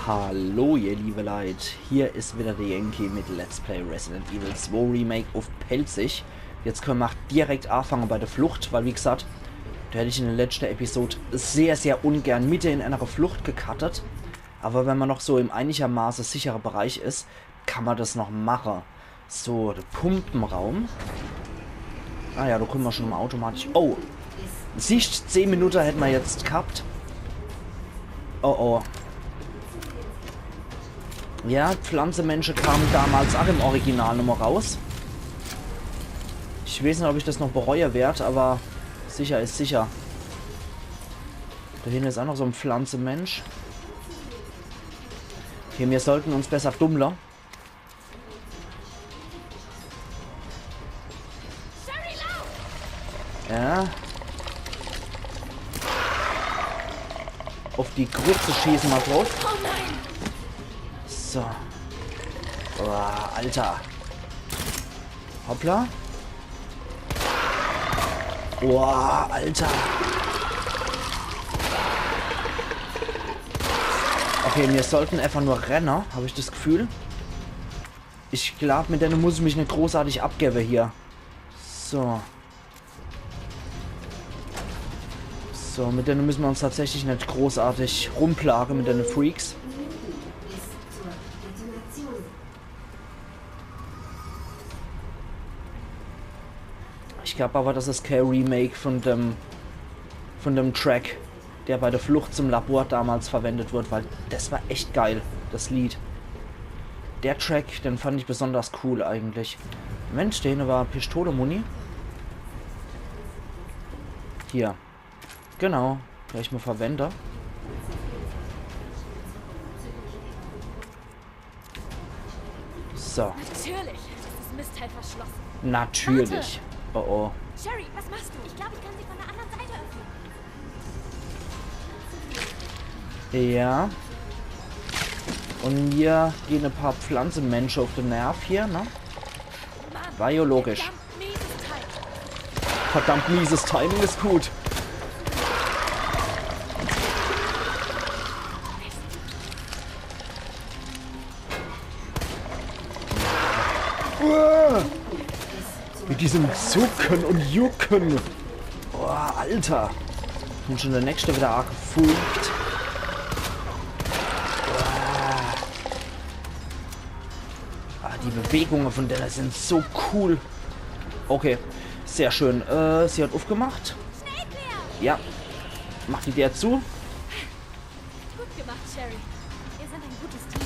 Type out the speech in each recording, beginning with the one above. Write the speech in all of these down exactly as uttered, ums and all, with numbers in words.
Hallo ihr liebe Leit, hier is wieder de Yankee mit Let's Play Resident Evil zwei Remake uff Pälzisch. Jetzt könne mer direkt afange bei de Flucht, weil wie gesagt, do hätt ich in de letschte Episod sehr, sehr ungern mitte in enere Flucht gecuttet. Awwer wenn mer noch so im einigermaße sichere Bereich is, kann mer des noch mache. So, de Pumperaum. Ah ja, do könne mer schon mol automatisch. Oh! Siehscht, zehn Minute hätt mer jetzt gehabt. Oh oh. Ja, Pflanzemensche kame damals ach im Original nochmol raus. Ich weeß net, ob ich des noch bereue werd, awwer sicher is sicher. Do hinne is ach noch so en Pflanzemensch. Okay, mir sollten uns besser dummle. Ja. Uff die Grütze schieße mer druff. Oh nein! So. Boah, Alter. Hoppla. Boah, Alter. Okay, mir sollten einfach nur renne, hab ich des Gefühl. Ich glaab, mit denne muss ich mich net großartig abgewwe hier. So. So, mit denne müsse mer uns tatsächlich net großartig rumplage, mit denne Freaks. Ich glaab awwer, des is kee Remake von dem, von dem Track, der bei de Flucht zum Labor damals verwendet wurd, weil des war echt geil, des Lied. Der Track, den fand ich besonders cool eigentlich. Mensch, do hinne war Pistole-Muni. Hier. Genau. Gleich mol verwende. So. Natürlich ist das Mistteil verschlossen. Natürlich. Oh oh. Sherry, was machst du? Ich glaube, ich kann sie von der anderen Seite öffnen. Ja. Un mir gehn e paar Pflanzemensche uff de Nerv hier, ne? Mann, war jo logisch. Verdammt mieses Timing. Verdammt mieses Timing is gut. Uah! Wie die so zucke un jucke. Boah, Alter. Un schon de nächschte wieder arg gefullt. Boah. Ah, die Bewegunge von denne sin so cool. Okay, sehr schön. Äh, sie hat uffgemacht. Ja. Mach die Deer zu. Gut gemacht, Sherry. Wir sind ein gutes Team.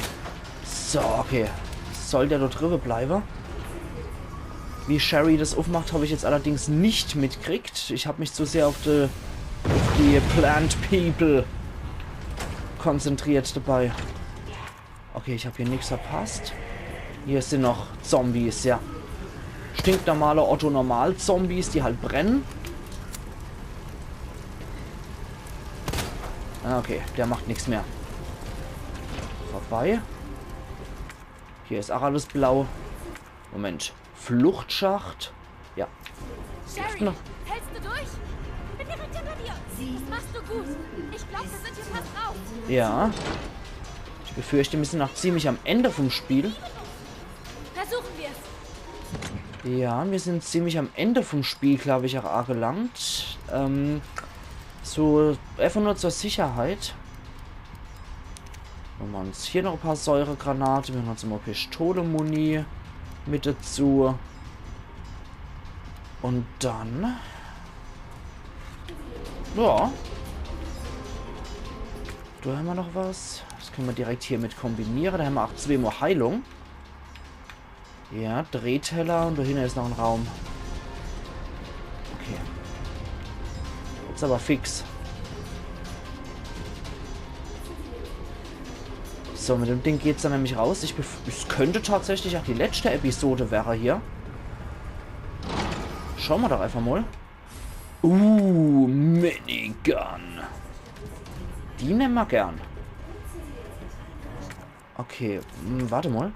So, okay. Soll der do driwwe bleiwe? Wie Sherry des uffmacht, hab ich jetzt allerdings net mitgekriegt. Ich hab mich zu sehr uff die, uff die Plant People konzentriert dabei. Okay, ich hab hier nix verpasst. Hier sin noch Zombies, ja. Stinknormale Otto-Normal-Zombies, die halt brenne. Ah, okay, der macht nix mehr. Vorbei. Hier is ach alles blau. Moment. Fluchtschacht. Ja. Sherry, hältst du durch? Ich bin direkt hinter dir. Das machst du gut. Ich glaub, wir sind hier fast raus. Ja. Ich befürchte, mir sin noch ziemlich am Ende vom Spiel. Versuchen wir's. Ja, mir sin ziemlich am Ende vom Spiel, glaub ich, ach agelangt. Ähm, so, einfach nur zur Sicherheit. Mache mer uns hier noch e paar Säuregranate. Mir holen uns mol Pistole-Muni mit dazu. Un dann... Ja. Do hämmer noch was. Des kenne mer direkt hier mit kombiniere. Do hämmer ach zweemol Heilung. Ja, Drehteller un do hinne is noch en Raum. Okay. Jetzt awwer fix. So, mit dem Ding geht's dann nämlich raus. Ich bef-, es könnt tatsächlich ach die letschte Episode werre hier. Schaue mer doch einfach mol. Uh, Minigun. Die nemme mer gern. Okay, hm, wart mol.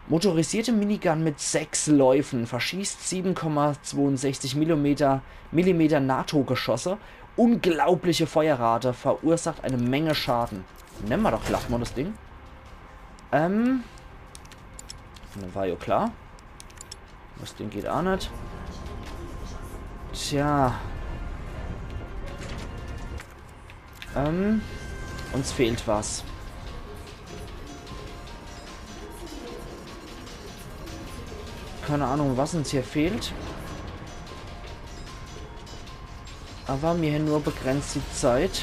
Motorisierte Minigun mit sechs Läufen, verschießt sieben Komma zweiundsechzig Millimeter, Millimeter NATO-Geschosse Unglaubliche Feuerrate, verursacht eine Menge Schaden. Nemme mer doch glatt mol das Ding. Ähm. War jo klar. Das Ding geht aa net. Tja. Ähm, uns fehlt was. Keine Ahnung, was uns hier fehlt. Aber mir hän nur begrenzt die Zeit,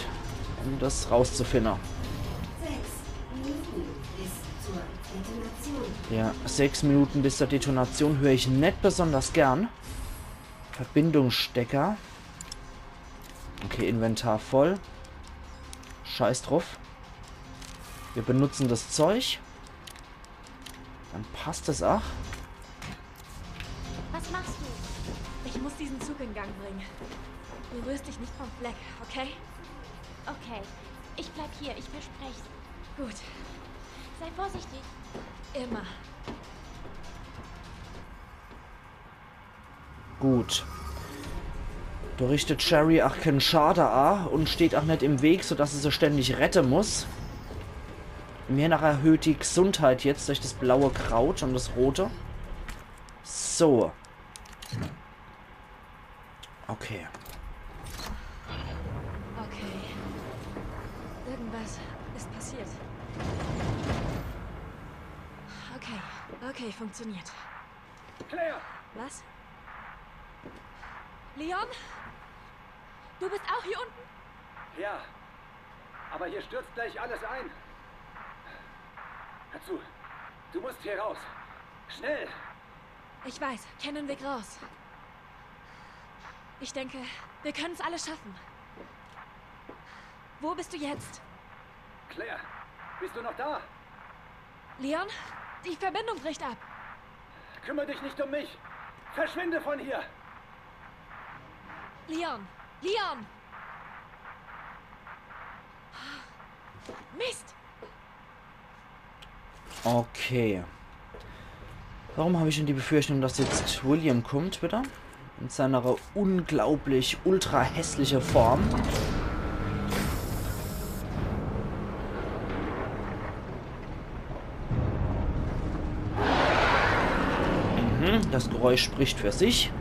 um das rauszufinden. Sechs Minuten bis zur Detonation. Ja, sechs Minuten bis zur Detonation hör ich net besonders gern. Verbindungsstecker. Okay, Inventar voll. Scheiß drauf. Wir benutzen das Zeug. Dann passt es ach. Was machst du? Ich muss diesen Zug in Gang bringen. Du rührst dich nicht vom Fleck, okay? Okay. Ich bleib hier, ich verspreche. Gut. Sei vorsichtig. Immer. Gut. Do richtet Sherry ach kein Schade a und steht ach net im Weg, sodass ich se ständig rette muss. Mir hän ach erhöht die Gesundheit jetzt durch das blaue Kraut und das rote. So. Okay. Okay. Irgendwas ist passiert. Okay, okay, funktioniert. Claire! Was? Leon? Du bist auch hier unten? Ja. Aber hier stürzt gleich alles ein. Hör zu. Du musst hier raus. Schnell! Ich weiß, kennen Weg raus. Ich denke, wir können's alle schaffen. Wo bist du jetzt? Claire, bist du noch da? Leon, die Verbindung bricht ab. Kümmere dich nicht um mich. Verschwinde von hier. Leon, Leon! Mist! Okay. Warum hab ich schon die Befürchtung, dass jetzt William kommt, wieder? In seiner unglaublich ultra hässliche Form. Mhm, das Geräusch spricht für sich.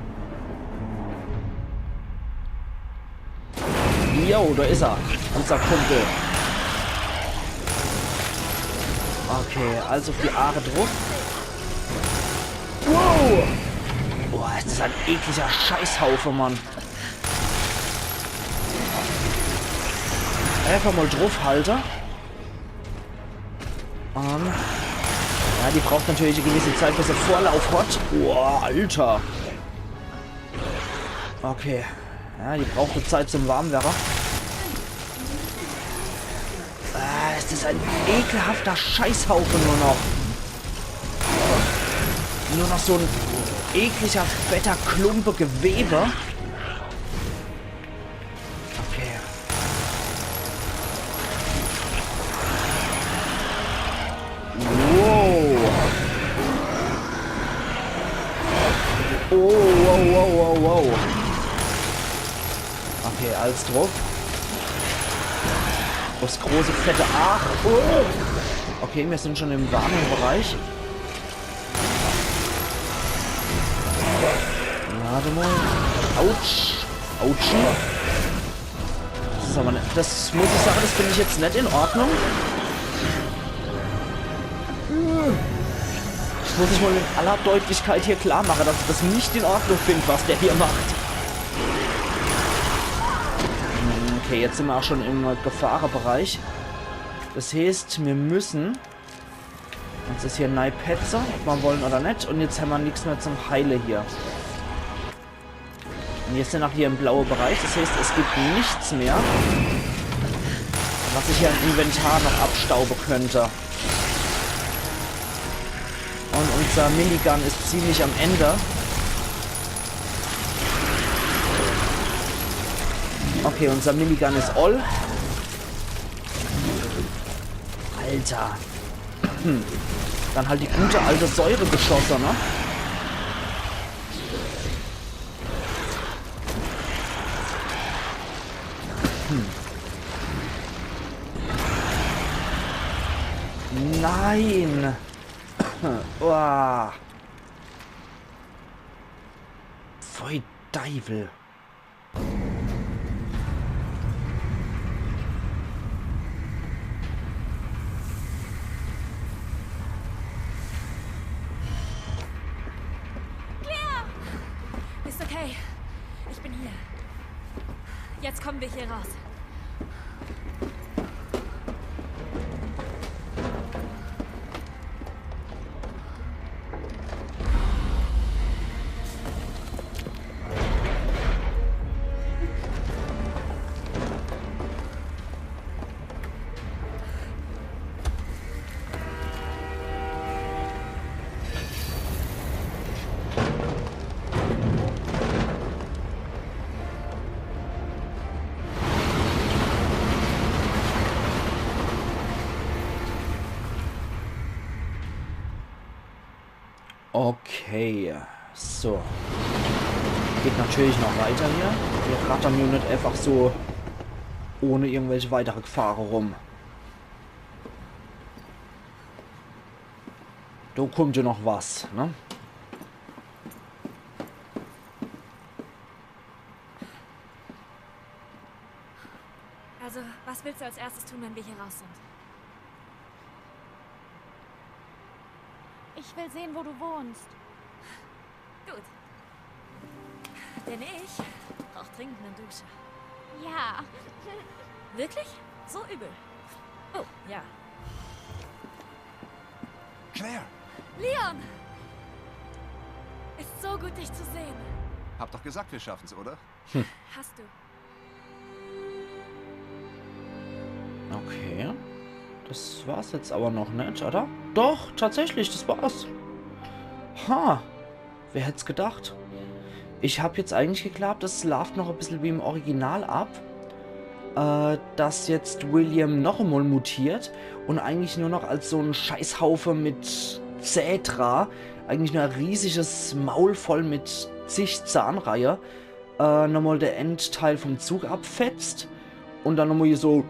Jo, da is er. Unser Kumpel. Okay, also auf die Aare druff. Wow! Boah, is das ein ekliger Scheißhaufe, Mann. Einfach mal druffhalte. Ähm, ja, die braucht natürlich e gewisse Zeit, bis se Vorlauf hat. Boah, Alter. Okay. Ja, die braucht e Zeit zum Warmwerre. Ah, es is ein ekelhafter Scheißhaufe nur noch. Nur noch so ein ekliger, fetter Klumpe Gewebe. Okay. Wow. Oh, wow, wow, wow, wow. Okay, alles druff. Das große, fette Aach. Oh. Okay, wir sind schon im Warming-Bereich. Warte mal. Autsch. Autsch. Das is aber net, das muss ich sagen, das find ich jetzt net in Ordnung. Das muss ich mal in aller Deutlichkeit hier klar machen, dass ich das nicht in Ordnung find, was der hier macht. Okay, jetzt sind wir auch schon im Gefahrenbereich. Das heißt, wir müssen uns das hier neipetze, ob wir wollen oder net. Und jetzt haben wir nichts mehr zum Heile hier. Und wir sind auch hier im blauen Bereich, das heißt, es gibt nichts mehr, was ich hier im Inventar noch abstauben könnte. Und unser Minigun ist ziemlich am Ende. Okay, unser Minigun ist all. Alter. Hm. Dann halt die gute alte Säuregeschosse, ne? Nein! Uah. Pfui Deiwel. Ist okay. Ich bin hier. Jetzt kommen wir hier raus. Okay, so. Geht natürlich noch weiter hier. Mir rattern jo net einfach so ohne irgendwelche weitere Gefahre rum. Do kommt jo noch was, ne? Also, was willst du als erstes tun, wenn wir hier raus sind? Ich will sehen, wo du wohnst. Gut. Denn ich brauch dringend eine Dusche. Ja. Wirklich? So übel? Oh, ja. Claire! Leon! Ist so gut, dich zu sehen. Hab doch gesagt, wir schaffen's, oder? Hast du. Okay. Das war's jetzt aber noch net, oder? Doch, tatsächlich, das war's. Ha, wer hätt's gedacht? Ich hab jetzt eigentlich geglaubt, das laaft noch e bissel wie im Original ab. Äh, dass jetzt William noch emol mutiert und eigentlich nur noch als so en Scheißhaufe mit Zähne, eigentlich nur e riesiges Maul voll mit zig Zahnreihe, äh, nochmol der Endteil vom Zug abfetzt und dann nochmol hier so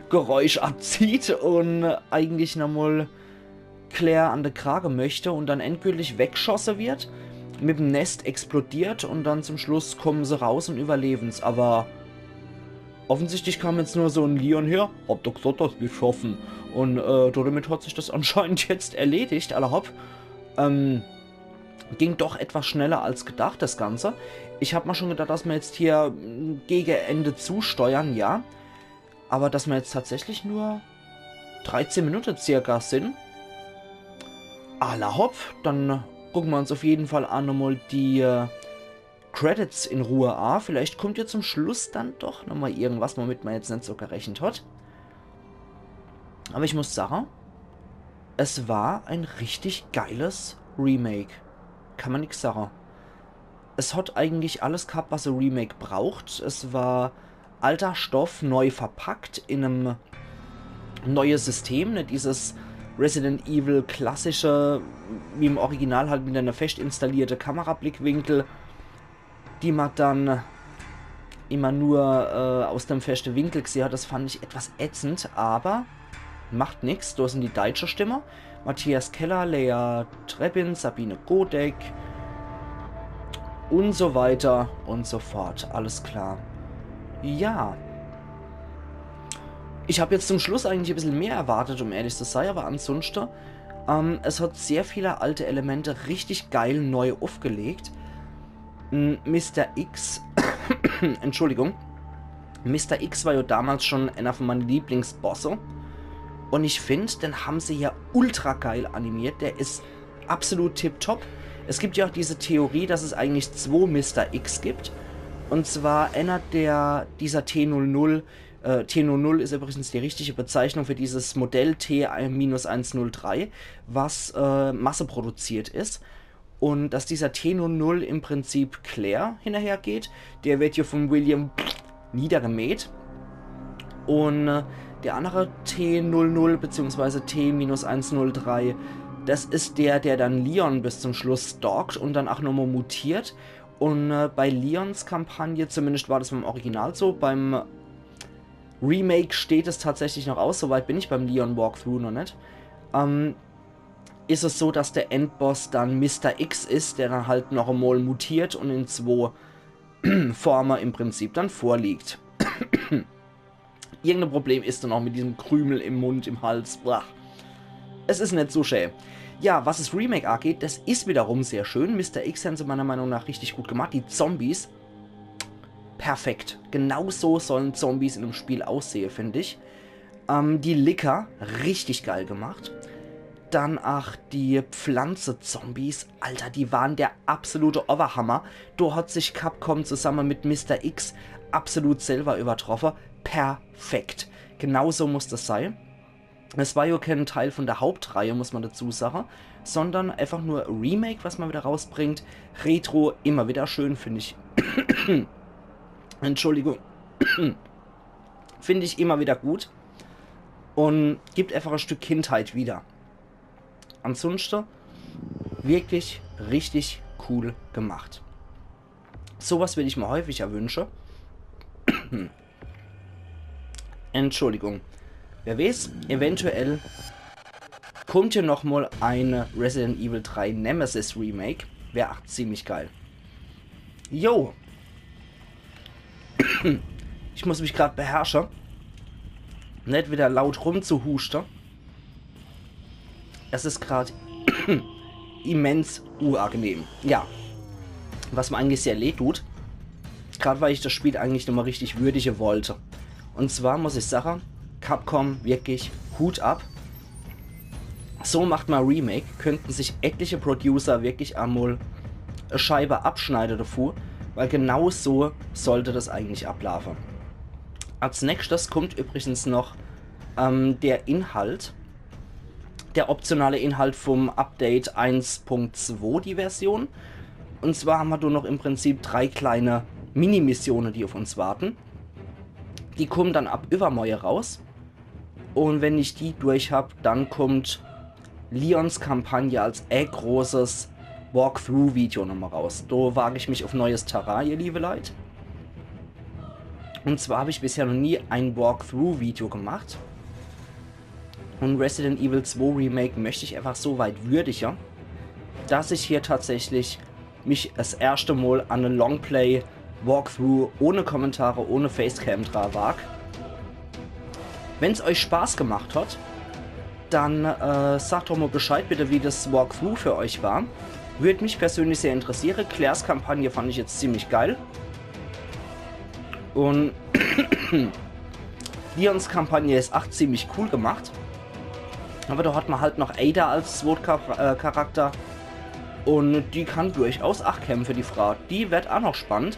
Geräusch abzieht und eigentlich nochmol Claire an de Krage möchte und dann endgültig weggeschosse wird, mit dem Nest explodiert und dann zum Schluss kommen se raus und überleben's. Aber offensichtlich kam jetzt nur so en Leon her, hab doch gesagt, dass wir schaffen. Und äh, damit hat sich das anscheinend jetzt erledigt, alla hopp. Ähm, ging doch etwas schneller als gedacht, das Ganze. Ich hab mal schon gedacht, dass wir jetzt hier mm, gegen Ende zusteuern, ja. Aber dass wir jetzt tatsächlich nur dreizehn Minuten circa sind. Alla hopp, dann gucken wir uns auf jeden Fall auch nochmal die äh, Credits in Ruhe an. Vielleicht kommt ja zum Schluss dann doch nochmal irgendwas, womit man jetzt nicht so gerechnet hat. Aber ich muss sagen, es war ein richtig geiles Remake. Kann man nix sagen. Es hat eigentlich alles gehabt, was ein Remake braucht. Es war alter Stoff neu verpackt in einem neuen System, ne? Dieses Resident Evil klassische, wie im Original halt mit einer fest installierten Kamerablickwinkel, die man dann immer nur äh, aus dem festen Winkel gesehen hat. Das fand ich etwas ätzend, aber macht nix. Da sind die deutsche Stimme. Matthias Keller, Lea Trebbin, Sabine Godek und so weiter und so fort. Alles klar. Ja. Ich habe jetzt zum Schluss eigentlich ein bisschen mehr erwartet, um ehrlich zu sein, aber ansonsten, ähm, es hat sehr viele alte Elemente richtig geil neu aufgelegt. Mister X, Entschuldigung, Mister X war ja damals schon einer von meinen Lieblingsbosse. Und ich finde, den haben sie ja ultra geil animiert. Der ist absolut tipptopp. Es gibt ja auch diese Theorie, dass es eigentlich zwei Mister X gibt. Und zwar einer der, dieser T null null. Äh, T null null ist übrigens die richtige Bezeichnung für dieses Modell T minus eins null drei, was äh, masseproduziert ist. Und dass dieser T null null im Prinzip Claire hinterhergeht. Der wird hier von William niedergemäht. Und äh, der andere T null null bzw. T minus eins null drei, das ist der, der dann Leon bis zum Schluss stalkt und dann auch nochmal mutiert. Und äh, bei Leons Kampagne, zumindest war das beim Original so, beim Remake steht es tatsächlich noch aus, soweit bin ich beim Leon Walkthrough noch net. Ähm, is es so, dass der Endboss dann Mister X is, der dann halt noch emol mutiert und in zwo Forme im Prinzip dann vorliegt. Irgendein Problem is dann auch mit diesem Krümel im Mund, im Hals. Boah. Es is net so schä. Ja, was es Remake angeht, das is wiederum sehr schön. Mister X haben sie meiner Meinung nach richtig gut gemacht. Die Zombies, perfekt. Genau so sollen Zombies in einem Spiel aussehe, find ich. Ähm, die Licker, richtig geil gemacht. Dann ach die Pflanze-Zombies, Alter, die waren der absolute Oberhammer. Do hat sich Capcom zusammen mit Mister X absolut selber übertroffen. Perfekt. Genau so muss das sein. Es war ja kein Teil von der Hauptreihe, muss man dazu sagen, sondern einfach nur Remake, was man wieder rausbringt. Retro, immer wieder schön, find ich. Entschuldigung. Find ich immer wieder gut. Und gibt einfach ein Stück Kindheit wieder. Ansonsten wirklich richtig cool gemacht. Sowas will ich mir häufiger wünschen. Entschuldigung. Wer weiß, eventuell kommt ja noch mal ein Resident Evil drei Nemesis Remake. Wär ach ziemlich geil. Jo. Ich muss mich grad beherrschen. Net wieder laut rumzuhusten. Es is grad immens unangenehm. Ja. Was mir eigentlich sehr leid tut. Grad weil ich das Spiel eigentlich nochmal richtig würdige wollte. Und zwar muss ich sagen, Capcom, wirklich Hut ab. So macht man Remake, könnten sich etliche Producer wirklich einmal e Scheibe abschneiden davor, weil genau so sollte das eigentlich ablaufen. Als nächstes kommt übrigens noch, ähm, der Inhalt, der optionale Inhalt vom Update eins Punkt zwei, die Version. Und zwar haben wir da noch im Prinzip drei kleine Mini-Missionen, die auf uns warten. Die kommen dann ab übermorgen raus. Und wenn ich die durch hab, dann kommt Leons Kampagne als e großes Walkthrough-Video nochmal raus. Da wage ich mich auf neues Terrain, ihr liebe Leute. Und zwar habe ich bisher noch nie ein Walkthrough-Video gemacht. Und Resident Evil zwei Remake möchte ich einfach so weit würdigen, dass ich hier tatsächlich mich das erste Mal an e Longplay Walkthrough ohne Kommentare, ohne Facecam dra wag. Wenn's euch Spaß gemacht hat, dann, äh, sagt doch mal Bescheid bitte, wie das Walkthrough für euch war. Würde mich persönlich sehr interessieren. Claires Kampagne fand ich jetzt ziemlich geil. Und Leons Kampagne is ach ziemlich cool gemacht. Aber da hat man halt noch Ada als Zwotchar-, äh, Charakter. Und die kann durchaus ach kämpfen, die Frau. Die wird ach noch spannend.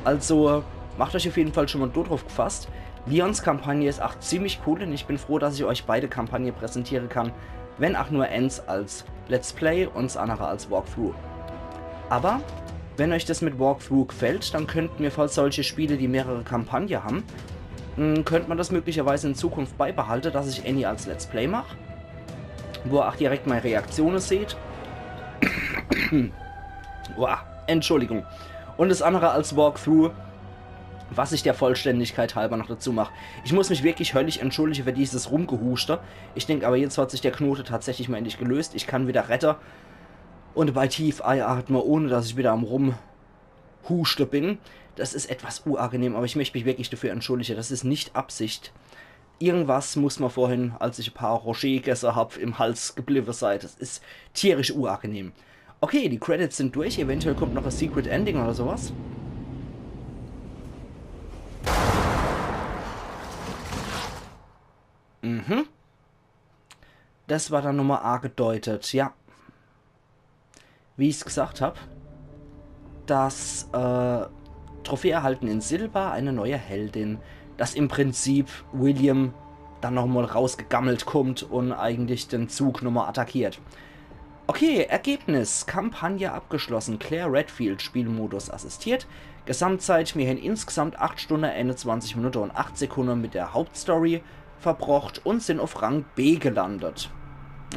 Also macht euch auf jeden Fall schon mal dort drauf gefasst. Leons Kampagne is ach ziemlich cool und ich bin froh, dass ich euch beide Kampagne präsentieren kann. Wenn ach nur ens als Let's Play und das andere als Walkthrough. Aber wenn euch das mit Walkthrough gefällt, dann könnten wir, falls solche Spiele, die mehrere Kampagne haben, mh, könnte man das möglicherweise in Zukunft beibehalten, dass ich Annie als Let's Play mach, wo ihr auch direkt meine Reaktionen seht. Boah, Entschuldigung. Und das andere als Walkthrough, was ich der Vollständigkeit halber noch dazu mach. Ich muss mich wirklich höllisch entschuldigen für dieses Rumgehuschte. Ich denk aber, jetzt hat sich der Knote tatsächlich mal endlich gelöst. Ich kann wieder rette und bei tief einatme, ohne dass ich wieder am Rumhuschte bin. Das is etwas unangenehm, aber ich möchte mich wirklich dafür entschuldigen. Das is nicht Absicht. Irgendwas muss mir vorhin, als ich e paar Rocher gegessen hab, im Hals geblieben sein. Das is tierisch unangenehm. Okay, die Credits sind durch. Eventuell kommt noch e Secret Ending oder sowas. Mhm. Das war dann nochmal angedeutet, ja. Wie ich's gesagt hab, das, äh, Trophäe erhalten in Silber, eine neue Heldin, dass im Prinzip William dann nochmal rausgegammelt kommt und eigentlich den Zug nochmal attackiert. Okay, Ergebnis. Kampagne abgeschlossen. Claire Redfield, Spielmodus assistiert. Gesamtzeit, mir hän insgesamt acht Stunde, einundzwanzig Minute und acht Sekunde mit der Hauptstory verbrocht und sind auf Rang B gelandet.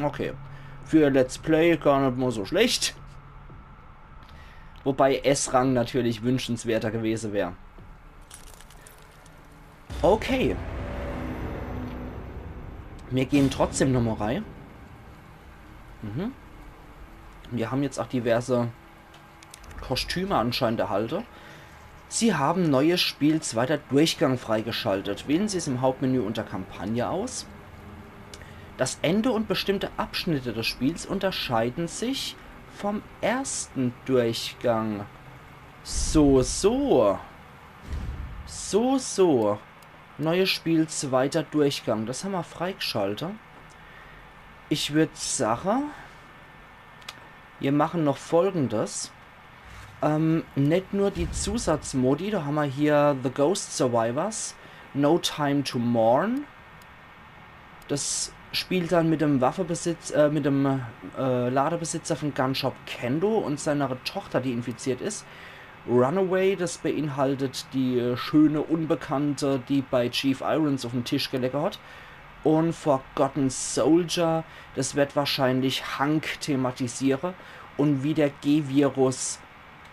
Okay. Für Let's Play gar net mal so schlecht. Wobei S-Rang natürlich wünschenswerter gewesen wär. Okay. Mir gehen trotzdem nochmal rei. Mhm. Wir haben jetzt auch diverse Kostüme anscheinend erhalte. Sie haben neues Spiel, zweiter Durchgang freigeschaltet. Wählen Sie es im Hauptmenü unter Kampagne aus. Das Ende und bestimmte Abschnitte des Spiels unterscheiden sich vom ersten Durchgang. So, so. So, so. Neues Spiel, zweiter Durchgang. Das haben wir freigeschaltet. Ich würd sagen, wir machen noch Folgendes. Ähm, net nur die Zusatzmodi, da haben wir hier The Ghost Survivors, No Time to Mourn. Das spielt dann mit dem Waffebesitz, äh, mit dem äh, Ladebesitzer von Gunshop Kendo und seiner Tochter, die infiziert ist. Runaway, das beinhaltet die äh, schöne Unbekannte, die bei Chief Irons auf dem Tisch gelegen hat. Und Forgotten Soldier, das wird wahrscheinlich Hank thematisieren und wie der G-Virus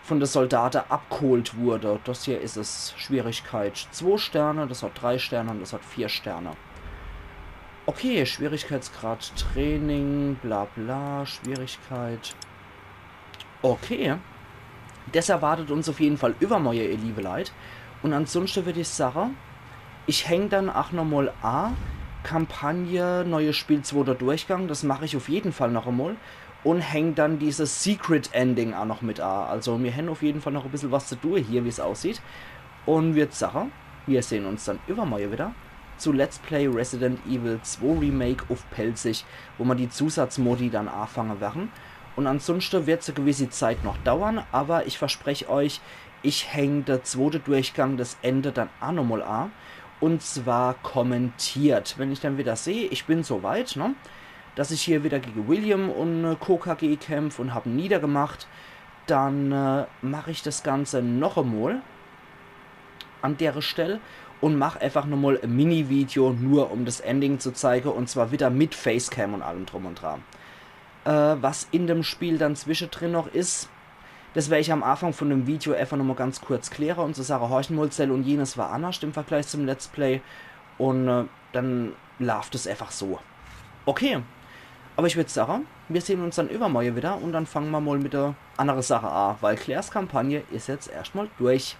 von der Soldate abgeholt wurde. Das hier ist es. Schwierigkeit zwei Sterne, das hat drei Sterne und das hat vier Sterne. Okay, Schwierigkeitsgrad Training, bla bla, Schwierigkeit. Okay. Das erwartet uns auf jeden Fall übermorje, ihr liebe Leit. Und ansonsten würde ich sagen, ich häng dann auch nochmal a Kampagne, neues Spiel, zweiter Durchgang, das mache ich auf jeden Fall noch einmal. Und häng dann dieses Secret Ending auch noch mit a. Also wir haben auf jeden Fall noch ein bisschen was zu tun hier, wie es aussieht. Und würd sagen, wir sehen uns dann übermorje wieder zu Let's Play Resident Evil zwei Remake auf Pälzisch, wo wir die Zusatzmodi dann anfangen werden. Und ansonsten wird's eine gewisse Zeit noch dauern, aber ich verspreche euch, ich häng der zweite Durchgang, das Ende dann auch nochmal a. Und zwar kommentiert. Wenn ich dann wieder sehe, ich bin so weit, ne, dass ich hier wieder gegen William und äh, Co. K G kämpfe und hab ihn niedergemacht, dann äh, mache ich das Ganze noch einmal an der Stelle und mach einfach nochmal ein Mini-Video, nur um das Ending zu zeigen, und zwar wieder mit Facecam und allem drum und dran. Äh, was in dem Spiel dann zwischendrin noch ist, das werde ich am Anfang von dem Video einfach nochmal ganz kurz klären und zu sagen, horchen mal, das und jenes war anders im Vergleich zum Let's Play. Und äh, dann läuft es einfach so. Okay, aber ich würde sagen, wir sehen uns dann übermorje wieder und dann fangen wir mal mit der anderen Sache an, weil Claires Kampagne ist jetzt erstmal durch.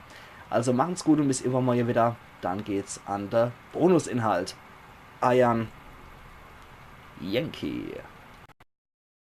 Also machen's gut und bis übermorje wieder. Dann geht's an der Bonusinhalt. Eiern Yankee.